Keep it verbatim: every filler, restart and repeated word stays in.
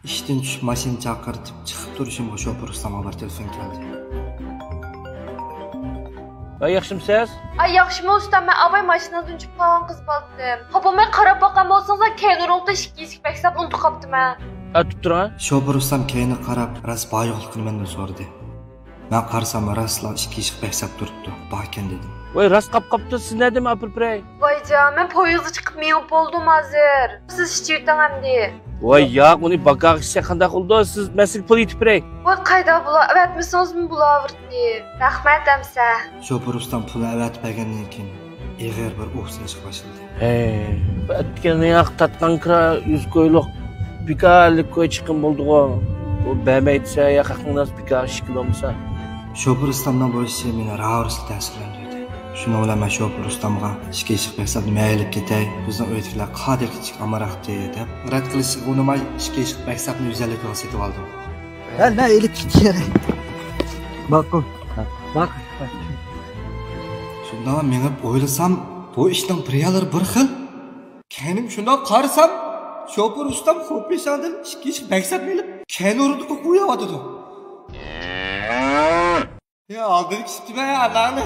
ئىشتىن چۈشۈپ ماشىنا چاقىرتىپ چىقىپ تۇرۇشۇمغا شوپۇر ئۇستامغا بىر تېلېفون كەلدى. ۋاي، ياخشىمۇسىز؟ ئاي، ياخشىمۇ ئۇستام، مەن ئاۋاي ماشىنىدىن چۈشۈپ قالغان قىز بالىدىم. خاپا بولماي قاراپ باققان بولسىڭىزلا، كەينى ئورۇنلۇقتا ئىككى يېشىك بەكساپ ئۇنتۇپ قاپتىمەن. ئەتىپ تۇرۇڭ. شوپۇر ئۇستام كەينىگە قاراپ، راست بار يوقلۇقىنى مەندىن سورىدى. مەن قارىسام، راستلا ئىككى يېشىق بەكساپ تۇرۇپتۇ. باركەن دېدىم. ۋاي، راست قاپ قاپتۇ، سىز نەدىمۇ ئاپىرىپ بېرەي؟ ۋايجان، مەن پويىزغا چىقىپ مېڭىپ بولدۇم ھازىر. سىز ئىچىۋېتىڭ ئەمدى. ۋاي ياق، ئۇنى باكاغا ئىچسەك قانداق بولىدۇ؟ سىز، مەن سىزگە پۇل ئېتىپ بېرەي. ۋاي قايدا، بۇلار ئەۋەتمىسىڭىزمۇ بولاۋېرىدۇ. رەھمەت ئەمسە. شوپۇر ئۇستام پۇلنى ئەۋەتىپ بەرگەندىن كېيىن ئېغىر بىر ئۇھ سېلىشقا باشلىدى. ھەي، بۇ ئەتكەن ياق تاتقان كىرا يۈز كويلۇق بىكارلىق كوي چىققان بولدىغۇ. بۇ بەرمەي دېسە، ياق ھەقنىڭ نەرسە بىكار ئىش كىلومىسا. شوپۇر ئۇستامنىڭ بۇ ئىشى مېنى راۋۇرۇسلۇق تەسىرلەندۈردى. شۇنىڭ بىلەن مەن شوپۇر ئۇستامغا ئىككى يېشىق بەكساپنى مەن ئېلىپ كېتەي، بىزنىڭ ئۆيدىكىلەر قادىر كىچىك ئامراقتى دەپ رەت قىلىشىغا ئۇنىماي، ئىككى يېشىق بەكساپنى يۈز ئەللىك مىڭغا سېتىۋالدىم. ھە، مەن ئېلىپ كېتەي. ماقۇل. ماقۇل. شۇنداق مېڭىپ ئويلىسام، بۇ ئىشنىڭ بىر يانلىرى بىر خىل. كەينىم شۇنداق قارىسام، شوپۇر ئۇستام خۇپىشاڭدىن ئىككى يېشىق بەكساپنى ئېلىپ، كەينى ئورۇندۇققا قويۇۋاتىدۇ. يا، ئالدىدا كۈتۈپتىمەن يا، ئاناڭنى.